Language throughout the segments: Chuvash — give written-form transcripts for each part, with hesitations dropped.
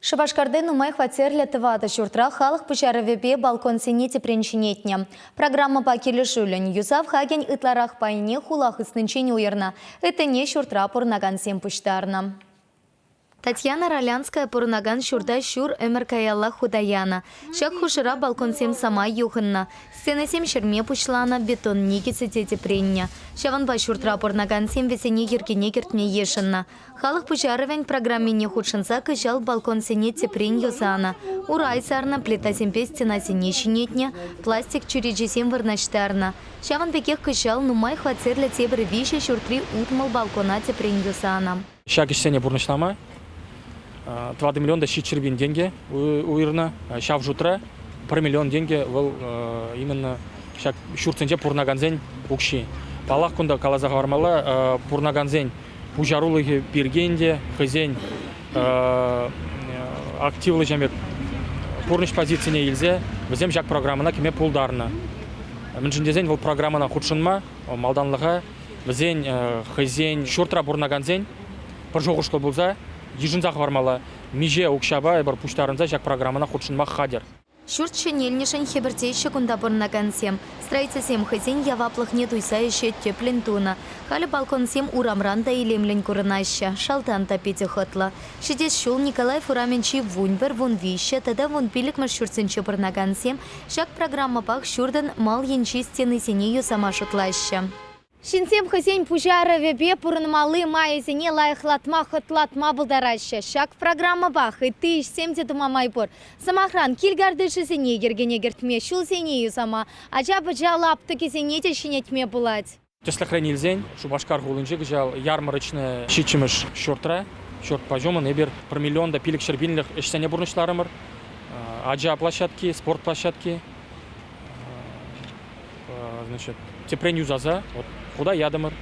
Шупашкарти нумай хваттерлӗ тӑватӑ ҫуртра халӑх пуҫарӑвӗпе балконсене тӗпрен ҫӗнетнӗ. Программӑпа килӗшӳллӗн юсав хакӗн ытларах пайне хула хыснинчен уйӑрнӑ, ыттине ҫуртра пурӑнакансем пуҫтарнӑ. Татьяна Ролянская пурӑнакан ҫурта ҫур ӗмӗр каялла хута янӑ. Ҫак хушӑра балконсем самай юхӑннӑ. Стенасем ҫӗрме пуҫланӑ, бетон никӗсӗ те тӗпреннӗ. Ҫавӑнпа ҫуртра пурӑнакансем вӗсене йӗркене кӗртме йышӑннӑ. Халӑх пуҫарӑвӗн программине хутшӑнса кӑҫал балконсене тӗпрен юсанӑ, урай сарнӑ, плитасемпе стенасене ҫӗнетнӗ, пластик чӳречесем вырнаҫтарнӑ. Ҫавӑн пекех кӑҫал нумай хваттерлӗ тепӗр виҫӗ ҫуртри 60 балкона тӗпрен юсанӑ. Ҫак ӗҫсене пурнӑҫлама 4 миллион та 700 пин тенкӗ уйӑрнӑ. Ҫав шутра 1 миллион тенкӗ вӑл именно ҫак ҫуртсенче пурӑнакансен укҫи. Паллах, кунта каласа хӑвармалла, пурӑнакансен пуҫарулӑхӗ пирки ӗнтӗ хӑйсен активлӑ ҫемье пурнӑҫ позицине илсе вӗсем ҫак программӑна кӗме пултарнӑ. Мӗншӗн тесен вӑл программӑна хутшӑнма малтанлӑха вӗсен хӑйсен ҫуртра пурӑнакансен пӗр шухӑшлӑ пулса йышӑнса хӑвармалла. Миҫе укҫапа эпир пуҫтарӑнса ҫак программӑна хутшӑнма хатӗр. Ҫурт ҫӗнелнӗшӗн хӗпӗртеҫҫӗ кунта пурӑнакансем. Строительсем хӑйсен яваплӑхне туйса ӗҫе тӗплӗн тунӑ. Халӗ балконсем урамран та илемлӗн курӑнаҫҫӗ, шалтан та питӗ хӑтлӑ. Ҫитес ҫул Николаев урамӗнчи 11, 13 тата 15-мӗш ҫуртсенче пурӑнакансем ҫак программӑпах ҫуртӑн мал енчи стенисене юсама шутлаҫҫӗ. Ҫынсем хӑйсен пуҫарӑвӗпе пурӑнмалли майӗсене лайӑхлатма, хӑтлатма пултараҫҫӗ. Ҫак программӑпах ытти ӗҫсем те тума май пур. Сӑмахран, кил картишӗсене йӗркене кӗртме, ҫулсене юсама, ача-пӑча лаптӑкӗсене те ҫӗнетме пулать. Тӗслӗхрен илсен, Шупашкар хулинче кӑҫал ярмарочная ҫиччӗмӗш ҫуртра, ҫуртпа ҫумӑн эпир пӗр миллион та 500 пинлӗх ӗҫсене пурнӑҫларӑмӑр. Ача площадки, спорт площадки, значит, тӗпрен юсаса вот хута ятӑмӑр.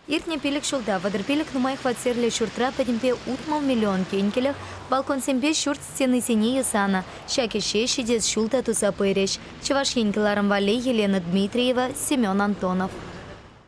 Иртнӗ пилӗк ҫулта 35 нумай хваттерлӗ ҫуртра пӗтӗмпе 60 миллион тенкӗлӗх балконсемпе ҫурт стенисене юсанӑ. Ҫак ӗҫе ҫитес ҫул та туса пырӗҫ. Чӑваш Ен кӑларӑм валли Елена Дмитриева, Семен Антонов.